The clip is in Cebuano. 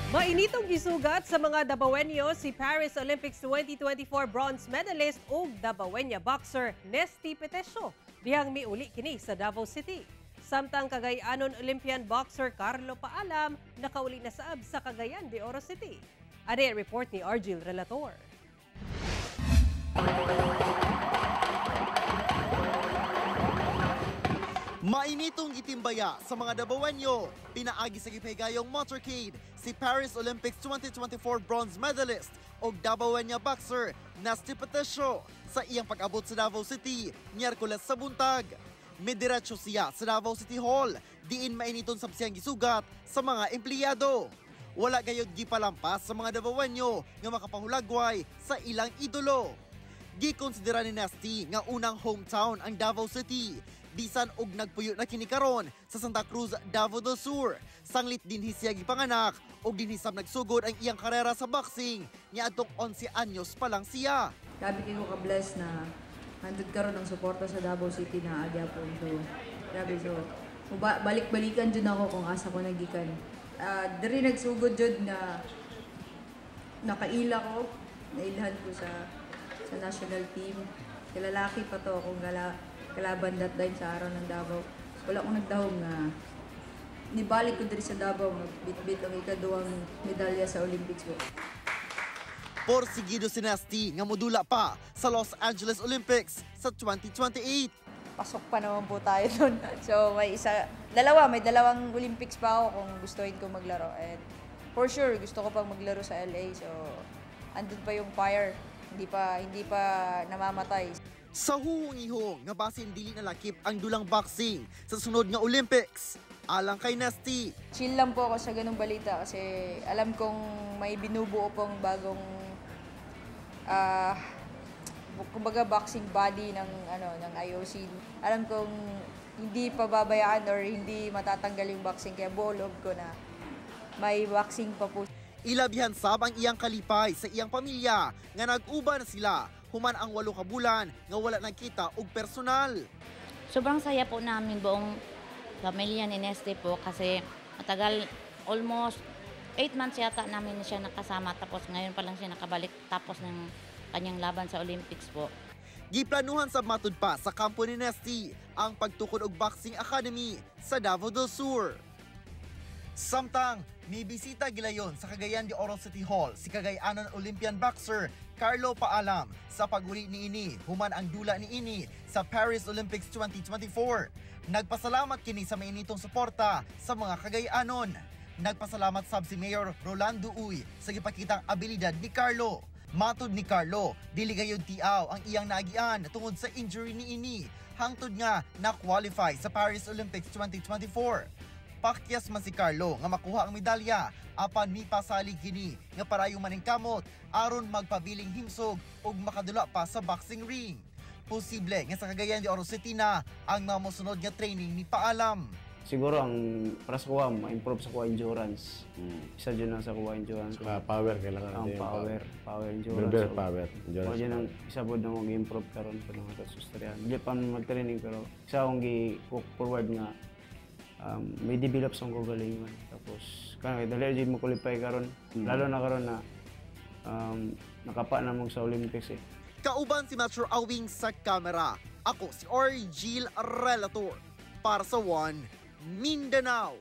Mainitong gisugat sa mga Dabawenyo si Paris Olympics 2024 bronze medalist ug Dabawenya boxer Nesthy Petecio. Dihang miuli kini sa Davao City. Samtang Cagayanon Olympian boxer Carlo Paalam nakauli na saab sa Cagayan de Oro City. Ani report ni Argil Relator. Mainitong gitimbaya sa mga Dabawenyo, pinaagi sa gipahigayong motorcade si Paris Olympics 2024 bronze medalist og Dabawenya boxer Nesthy Petecio sa iyang pag-abot sa Davao City Miyerkules sa buntag. Midiretso siya sa Davao City Hall, diin mainiton sab siyang gisugat sa mga empleyado. Wala gayod gipalampas sa mga Dabawenyo nga makapahulagway sa ilang idolo. Gikonsidera ni Nesthy nga unang hometown ang Davao City, bisan og nagpuyo na kini karon sa Santa Cruz, Davao del Sur. Sanglit dinhi siya gipanganak og dinhi sab nagsugod ang iyang karera sa boxing niadtong 11 anyos pa lang siya. Grabe kayo ka-bless na nandun karon ang suporta sa Davao City na agyapon. So, grabe. So, balik-balikan dyan ako kung asa ko nagikan. Diri nagsugod jud na nakaila ko, nailhan ko sa national team. Kalalaki pa to akong kalaban that time sa Araw ng Davao. Wala akong nagdahom nga nibalik ko diri sa Davao, magbitbit ang ikaduhang medalya sa Olympics ko. Porsigido si Nesthy nga modula pa sa Los Angeles Olympics sa 2028. Pasok pa naman po tayo dun. So may isa, dalawa, may dalawang Olympics pa ako kung gustuhin ko maglaro. And for sure, gusto ko pang maglaro sa LA. So andun pa yung fire. Hindi pa namamatay. Sa huhong-ihong nga basin dili na lakip ang dulang boxing sa sunod nga Olympics. Alang kay Nesthy. Chill lang po ako sa ganung balita kasi alam kong may binubuo pong bagong kumbaga boxing body ng IOC. Alam kong hindi pababayaan or hindi matatanggal yung boxing, kaya buo loob ko na may boxing pa po. Ilabihan sab ang iyang kalipay sa iyang pamilya nga nag-uban na sila human ang 8 ka bulan nga wala nagkita og personal. Sobrang saya po namin buong pamilya ni Nesthy po kasi matagal, almost 8 months yata namin siya nakasama, tapos ngayon pa lang siya nakabalik tapos ng kanyang laban sa Olympics po. Giplanuhan sa matud pa sa kampo ni Nesthy ang pagtukod og boxing academy sa Davao del Sur. Samtang, may bisita gilayon sa Cagayan de Oro City Hall si Cagayanon Olympian boxer Carlo Paalam sa pag-uli niini human ang dula niini sa Paris Olympics 2024. Nagpasalamat kini sa mainitong suporta sa mga Cagayanon. Nagpasalamat sab si Mayor Rolando Uy sa gipakitang abilidad ni Carlo. Matud ni Carlo, dili gayud tiaw ang iyang naagian tungod sa injury niini hangtod nga na-qualify sa Paris Olympics 2024. Pakyas man si Carlo nga makuha ang medalya apan mipasalig kini nga parayong maningkamot aron magpabiling himsog ug makadula pa sa boxing ring. Posible nga sa Cagayan de Oro City na ang mamosunod nga training ni Paalam. Siguro ang para sa kuha, ma-improve sa kuha endurance. Isa dyan lang sa kuha endurance. Saka power, kailangan ang natin yung power, power endurance. Very So, power. Endurance. O dyan ang isa po na mag-improve karon pa ng ato sustrihan. Hindi pa mag-training pero isa akong gi-walk forward nga may develop sa akong kagalingon. Tapos kanang dali jud mo qualify karon. Lalo na karon na nakapa na mo sa Olympics eh. Kauban si Metro Awing sa kamera. Ako si Argil Relator para sa One Mindanao.